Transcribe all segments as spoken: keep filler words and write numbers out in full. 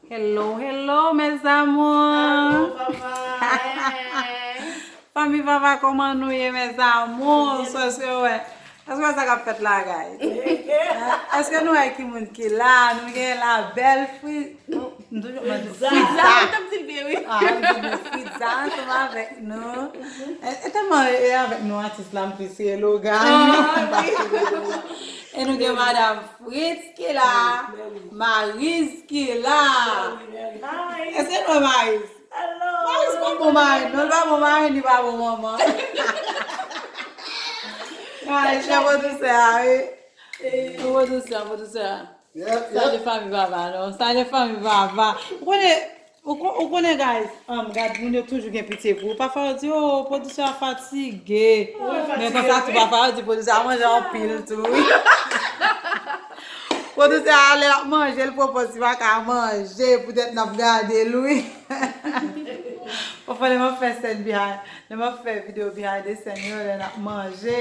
Hello, hello, mes amours. Fanmi Vava, kòman nou ye, mes amours? Èske w wè, èske w wè sa k ap fèt la, guys? Èske nou wè ki moun ki la? Nou gen la bèl Fri-, nou, m toujou mande Fritza. Fritza, ou t ap di l byen, wi. Ah, m di nou Fritza ansanm avèk nou. E, e tèlman e avèk nou atis la, m plis rele w Gayo. Ah, wi. E nou gen Madam Fritz ki la, Mariz ki la. Èske nou wè Mariz? Mariz pa bon mari, non, li pa bon mari, li pa bon manman. Mariz se bon dousè a, wi. Bon dousè, bon dousè. Salye fanmi Vava, non. Salye fanmi Vava. Ou konnen, ou kon-, ou konnen, guys, um, gad moun yo toujou gen pitye pou ou. Pafwa yo di, oh, pwodiktè a fatige. Men konsa tou, pafwa yo di pwodiktè a manje anpil tou, wi. Pwodiktè a lè l ap manje, l pwopòz ti pa ka manje, poutèt n ap gade l, wi. Pafwa lè m ap fè sèn behind, lè m ap fè videyo behind the scene yo, lè n ap manje,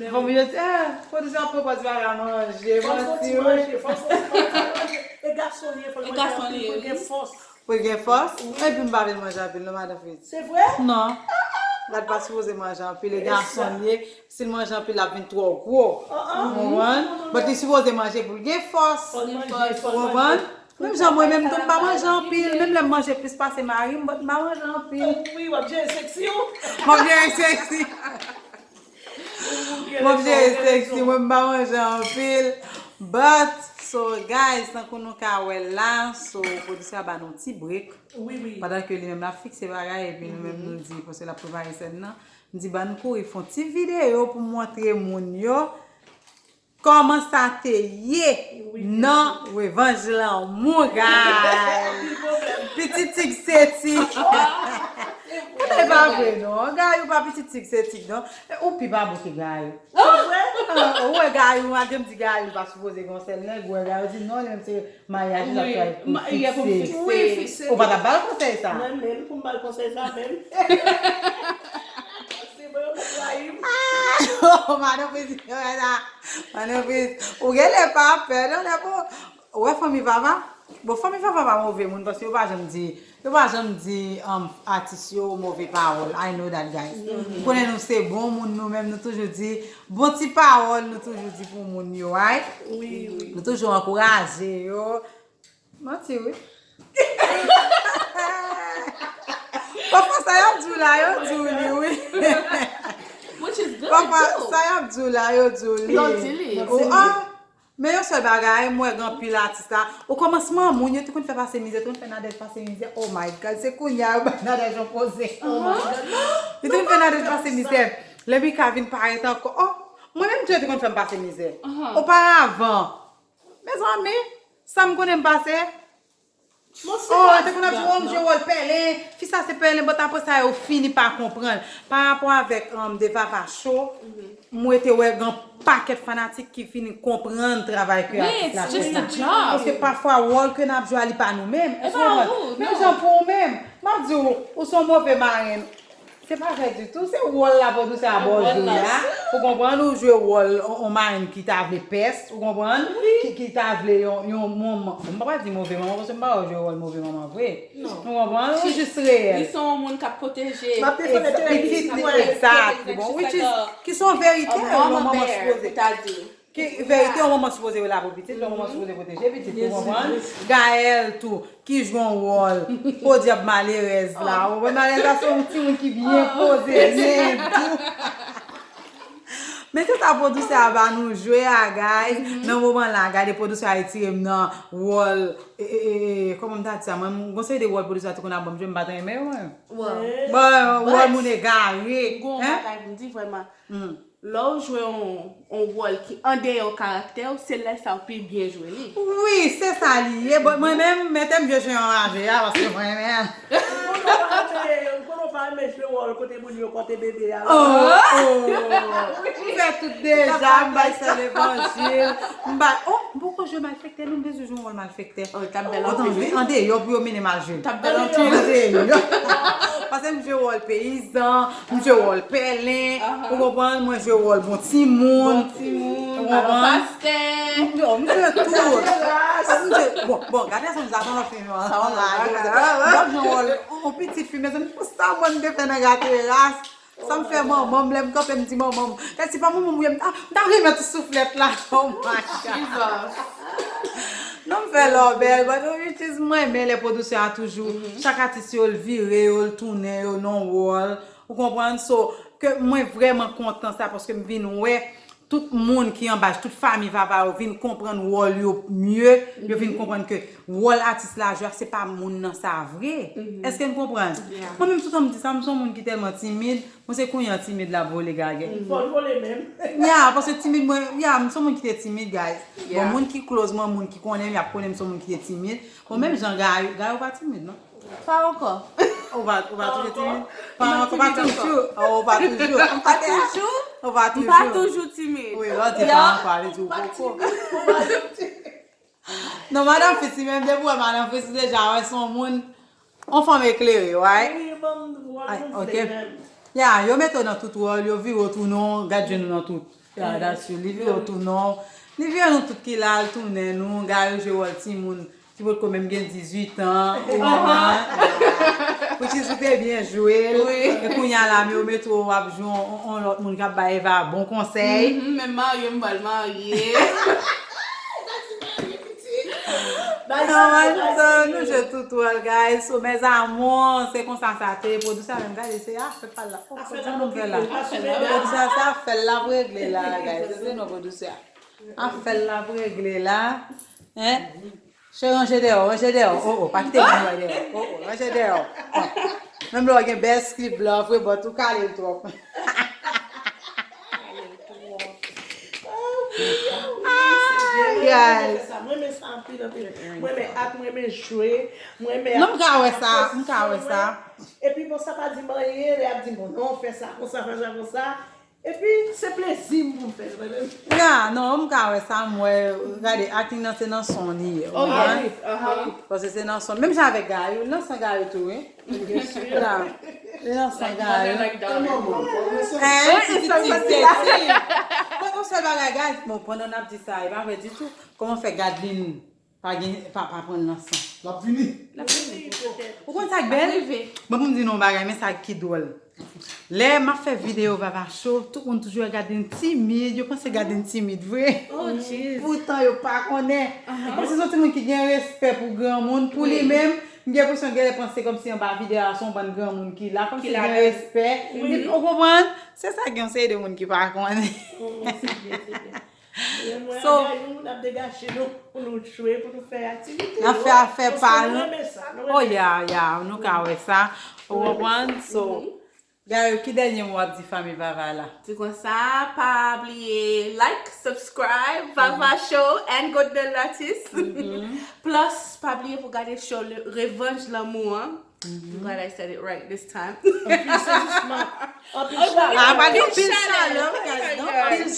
fanmi yo di, eh, pwodiktè ap pwopòz ti pa ka manje, manti, wi. Fò l fè w ti manje, fò l fè w ti manje. E gason li ye, fò l manje anpil pou l gen fòs. Pou l gen fòs? Epi m pa vle l manje anpil non, madan Fritz. Se vre? Non. Gad pa sipoze manje anpil, e gason li ye. Si l manje anpil, l ap vin twò gwo. Ou konprann? But li sipoze manje pou l gen fòs. Fò l manje, fò l manje. Ou konprann? Menm jan mwen menm tou, m pa manje anpil. Menm lè m manje plis pase mari m, but m pa manje anpil. Wi, w ap jere seksi w. M ap jere seksi. M ap jere seksi, mwen m pa manje anpil. But, so, guys, tankou nou ka wè la, so, pwodiktè a ba nou ti break. Wi, wi. Pandan ke li menm l ap fikse bagay, epi nou menm nou di, paske l ap prepare sèn nan. M di, ban n kouri fè yon ti videyo pou montre moun yo kòman sa te ye nan Revanj Lanmou, guys. Pitit tig se tig. Gade, pa vre non. Gayou pa pitit tig se tig non. Ou pi pa bon ke Gayou. Se vre? Ah, ou wè Gayou, malgre m di Gayou pa sipoze gen yon sèl nèg, ou wè Gayou di non, li menm se maryaj li l ap fè pou fikse. Wi, fikse. Ou pa t ap ba l konsèy sa? Mwen menm, pou m ba l konsèy sa menm. Se mwen yo k ap rayi m. Ah, madan Fritz, yo wè sa. Madan Fritz, ou genlè pa pè, non, lè pou, ou wè fanmi Vava? Bon, fanmi Vava pa move moun, paske yo pa janm di, yo pa janm di, um, atis yo move pawòl. I know that, guys. M konnen nou se bon moun, nou menm, nou toujou di bon ti pawòl, nou toujou di pou moun yo, right? Wi, wi. Nou toujou ankouraje yo. Manti, wi. Pafwa, sa y ap di w la, yo di w li, wi. Which is good, too. Pafwa, sa y ap di w la, yo di w li. Yo di li. Ou, ah, men yon sèl bagay, m wè gen anpil atis la. Okòmansman, moun yo te konn fè pase mizè, te konn fè Nadège pase mizè. Oh my God, se kounye a yo bay Nadège yon poze. Oh my God. Yo te konn fè Nadège pase mizè. Lè Mika vin parèt ankò, oh, mwen menm tou yo te konn fè m pase mizè. Oparavan, mezanmi, sa m konnen m pase. Oh, te konn ap di, oh, m jwe wòl pèlen, fi sa se pèlen, but apre sa, yo fini pa konprann. Pa rapò avèk, um, The Vava Show, mwen te wè gen pakèt fanatik ki fini konprann travay ke atis la fè la. Paske pafwa, wòl ke n ap jwe a, li pa nou menm. Èske w konprann? Menm jan pou ou menm. M ap di w, ou se yon move marenn. Se pa vre ditou, se wòl la pwodiktè a ba w jwe a. Ou konprann, ou jwe wòl on, on marenn ki ta vle pès, ou konprann, ki, ki ta vle yon, yon manman. M pa pral di move manman, paske m pa wè w jwe wòl move manman vre. Ou konprann, ou jis reyèl. Li se yon moun k ap pwoteje pitit li, exactly, bon, which is, ki se yon verite, yon manman sipoze. Ki verite, yon manman sipoze la pou pitit, yon manman sipoze pwoteje pitit, ou konprann? Gaël tou, ki jwe yon wòl, podyab malerèz la. Ou konprann, malerèz la se yon timoun ki byen poze, byen dou. Men se sa pwodiktè a ba nou jwe a, guys. Nan moman la, gade pwodiktè a retire m nan wòl, e, e, e, e, kòman m ta di sa? Mwen, m gon seri de wòl pwodiktè a te konn ap ban m jwe, m pa t renmen yo, mwen. Bon, wòl moun egare. Gon bagay pou m di vrèman. Lè w jwe yon, yon wòl ki andeyò karaktè w, se lè sa w pi byen jwe li. Wi, se sa li ye. Bon, mwen menm, mete m vye jwe anraje a, paske mwen menm. M konnen w pa renmen, m konnen w pa renmen jwe wòl kote moun yo pote bebe a. Oh, oh. M fè tout deja, m bay sè levanjil, m bay, oh, m poko jwe malfektè, non, m bezwen jwe yon wòl malfektè. Oh, t ap bèl anpil, wi. Andeyò pou yo mennen m al jwe. T ap bèl anpil. Andeyò. Paske m jwe wòl peyizan, m jwe wòl pèlen, ou konprann, mwen jwe wòl bon timoun. Bon timoun, ou konprann? Pastè. M jwe tout. M jwe, bon, bon, Gateras, sa se yon lòt fim, sa se yon lòt bagay. M ap jwe wòl yon pitit fi, mezanmi, pou sa mwen m te fè nan Gateras. Sa m fè manman m, lè m kanpe, m di manman m, kèt, se pa manman m, wi, m ta, m ta renmen tou souflèt la. Oh my God. Non, m fè lòbèl, but which is mwen, men lè pwodiktè a toujou, chak atis yo, l vire yo, l tounen yo nan wòl. Ou konprann? So, ke mwen vrèman kontan sa, paske m vin wè tout moun ki anba, tout fami Vava yo vin konprann wòl yo mye, yo vin konprann ke wòl atis la jwe a, se pa moun nan sa vre. Èske n konprann? Mwen menm, toutan m di sa, m se yon moun ki tèlman timid, mwen se kounye a timid la vole gagè. Fò l vole menm. Ya, paske timid mwen, ya, m se yon moun ki te timid, guys. Bon, moun ki close mwen, moun ki konnen m, y ap konnen m se yon moun ki te timid. Bon, menm jan Gayou, Gayou pa timid, non? Pa ankò. Ou pa, ou pa toujou timid? Pa ankò, pa toujou. Oh, ou pa toujou. M pa toujou. Ou pa toujou. M pa toujou timid. Wi, lè w di pa ankò, a vle di ou poko. Non, madan Fis, li menm, depi w wè madan Fis, ou deja wè se yon moun, yon fanm eklere, right? Wi, ban m vwa nou vle menm. Ya, yo mete w nan tout wòl, yo vire w tounen w, gad je nou nan tout. Ya, that's you. Li vire w tounen w. Li vire nou tout ki la, l tounen nou, Gayou jwe wòl timoun. Ki potko menm gen dizuit an, ou konprann? Which is ou te byen jwe l. Wi. E kounye a la, men yo mete w ap jwe on, on, on lòt moun k ap bay Eva bon konsèy. Mhm, menm marye, m pral marye. Kòman sa, nou jwe tout wòl, guys. So, mes amours, se konsa sa te. Pwodiktè a menm, gade, se afè pa l la. Oh, afè la okipe l. Pwodiktè a, se afè l l ap regle la, guys. Se non, pwodiktè a. Afè l l ap regle la. Hein? Che, ranje dèyè w, ranje dèyè w. Oh, oh, pa kite moun wè dèyè w. Oh, oh, ranje dèyè w. Oh. Menm lè w gen bèl slip blan, vre, but ou kale l twòp. Ay, ay. Mwen renmen sa anpil, anpil. Mwen renmen ak, mwen renmen jwe, mwen renmen. Non, m ka wè sa, m ka wè sa. Epi bon, sa pa di m anyen, lè y ap di m, bon, non, fè sa konsa, fè sa konsa. Epi, se plezi m pou m fè l, mwen menm. Ya, non, m ka wè sa, m wè, gade, acting nan se nan son li ye, ou konprann? Paske se nan son, menm jan avèk Gayou, nan san Gayou tou, wi. Byen si. Ya, li nan san Gayou. Hein? Bon, yon sèl bagay, guys, bon, pandan n ap di sa, e pa vre ditou, kòman fè Gadeline pa gen, pa, pa pran l nan san. L ap vini. L ap vini, petèt. Ou konn sa k bèl? Bon, pou m di nou yon bagay, men sa ki dwòl. Lè m ap fè videyo Vava Show, tout moun toujou wè Gadeline timid, yo panse Gadeline timid vre. Oh, jeez. Poutan yo pa konnen. Kòmsi se yon timoun ki gen respè pou granmoun, pou li menm, m gen enpresyon genlè panse kòmsi anba videyo a se yon bann granmoun ki la, kòmsi gen respè. Epi, ou konprann? Se sa gen yon seri de moun ki pa konnen. Se byen, se byen. So, nou, n ap degaje nou pou nou jwe, pou nou fè aktivite. N ap fè afè pa nou. Oh, ya, ya, nou ka wè sa. Ou konprann? So, Gayou, ki dènye mo w ap di fanmi Vava la? Di konsa, pa bliye like, subscribe, Vava Show and Good Belle Latis. Plus, pa bliye pou gade show Revanj Lanmou an. I'm glad I said it right this time. Anpil sezisman. Anpil chalè. Anpil chalè. Anpil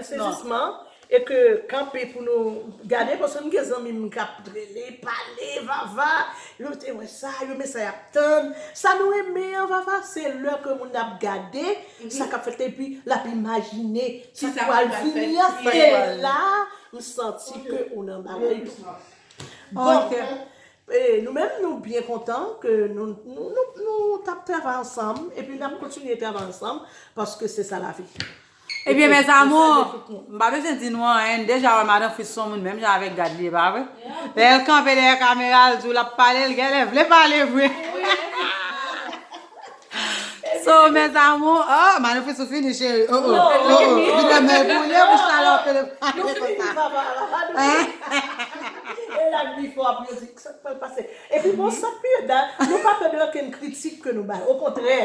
sezisman. E ke kanpe pou nou gade, paske m gen zanmi m k ap rele, pale, Vava. Yo te wè sa, yo men sa y ap tann. Sa nou renmen an, Vava, se lè ke moun ap gade sa k ap fèt, epi l ap imajine sa k pral vini an. E la, m santi ke ou nan bagay tou. Bon. E, nou menm, nou byen kontan ke nou, nou, nou, nou t ap travay ansanm, epi n ap kontinye travay ansanm, paske se sa lavi. Ebyen, mes amours, m pa bezwen di nou anyen, n deja wè madan Fritz se yon moun, menm jan avèk Gad li ye, pa vre? Lè l kanpe dèyè kamera, l di w l ap pale, l genlè vle pale vre. So, mes amours, oh, Manoufis ou fini, cheri. Oh, oh, oh, oh. Vin nan men pou li, bouch la lè w pale. Nou fini, papa, papa, nou fini. E la, li fò, ap yo di, sa k pral pase? Epi bon, sa k pi red la, nou pa pè de okenn kritik ke nou bay. Okontrè,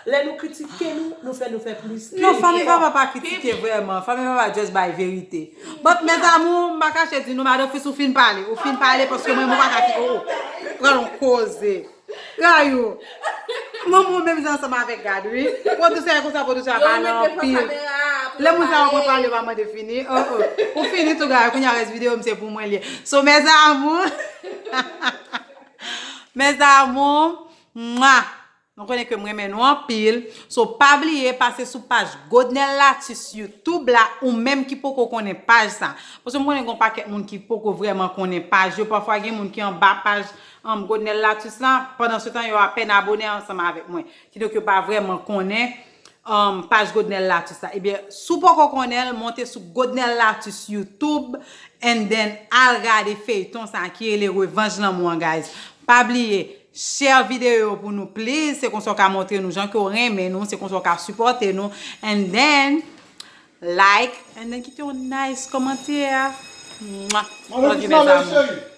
lè nou kritike nou, nou fè nou fè plis. Non, fanmi papa pa kritike vrèman. Fanmi papa just bay verite. But, mes amours, m pa kache di nou, Manoufis ou fin pale. Ou fin pale paske mwen, mwen pa ka ki, oh, oh. Pran yon koze. Gayou. Manman w menm jan ansanm avèk Gad, wi. Pwodiktè konsa, pwodiktè a pale anpil. Lè moun sa yo pran pale, yo pa mande fini. Oh, oh. Ou fini tou, Gayou. Kounye a rès videyo m se pou mwen l ye. So, mes amours. Mes amours. Mwa. Nou konnen ke m renmen nou anpil. So, pa bliye pase sou paj Godnel Latus YouTube la, ou menm ki poko konnen paj sa. Paske m konnen gen yon pakèt moun ki poko vrèman konnen paj yo. Pafwa gen moun ki anba paj um, Godnel Latus la, pandan se tan yo apèn abone ansanm avèk mwen. Kidonk yo pa vrèman konnen um, paj Godnel Latus la. Ebyen, si w poko konnen l, monte sou Godnel Latus YouTube and then al gade feyton sa ki rele Revanj Lanmou an, guys. Pa bliye, share videyo yo pou nou, please. Se konsa w ka montre nou jan ke w renmen nou, se konsa w ka sipòte nou. And then, like, and then kite yon nice kòmantè. Mwah. Love you, mes amours.